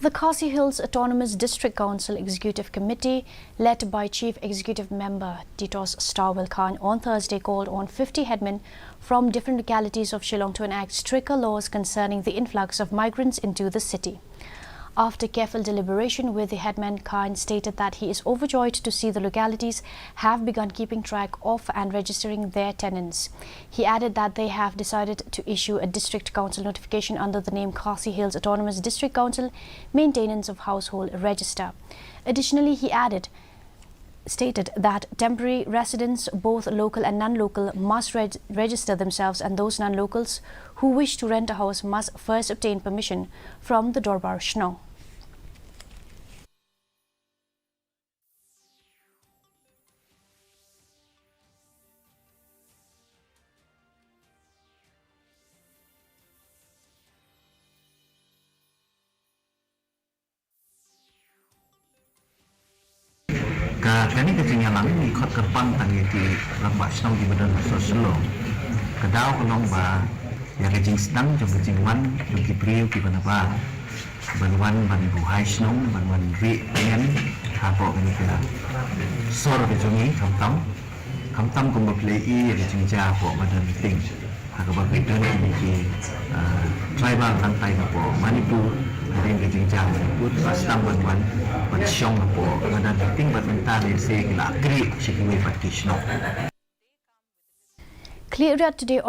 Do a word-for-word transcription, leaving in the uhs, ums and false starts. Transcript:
The Khasi Hills Autonomous District Council Executive Committee, led by Chief Executive Member Titos Starwell Chyne, on Thursday called on fifty headmen from different localities of Shillong to enact stricter laws concerning the influx of migrants into the city. After careful deliberation with the headman, Chyne stated that he is overjoyed to see the localities have begun keeping track of and registering their tenants. He added that they have decided to issue a district council notification under the name Khasi Hills Autonomous District Council Maintenance of Household Register. Additionally, he added, stated that temporary residents, both local and non-local, must reg- register themselves, and those non-locals who wish to rent a house must first obtain permission from the Dorbar Shnong. Ka kane ka jingïalang ngi khot kyrpang tang ïa ki rangbah shnong kiba don ha sor Shillong. Ka daw ka long ba ïa ka jingsdang jong ka jingwan jong ki briew kiba nabar ban wan ban buhai shnong, ban wan rieh ngen hapoh kane ka sor ka jong ngi, khamtam khamtam kumba phi la ïohi ïa ka jingjia hapoh Madan Meeting. Ha kaba phi don kine ki, ah, tribal hangtai hapoh Manipur, hadien ka jingjia Manipur, ki la sdang ban wan ban shong hapoh Madan Meeting, bad mynta lehse ki la krieh sha kiwei pat ki shnong. Khliehriat Today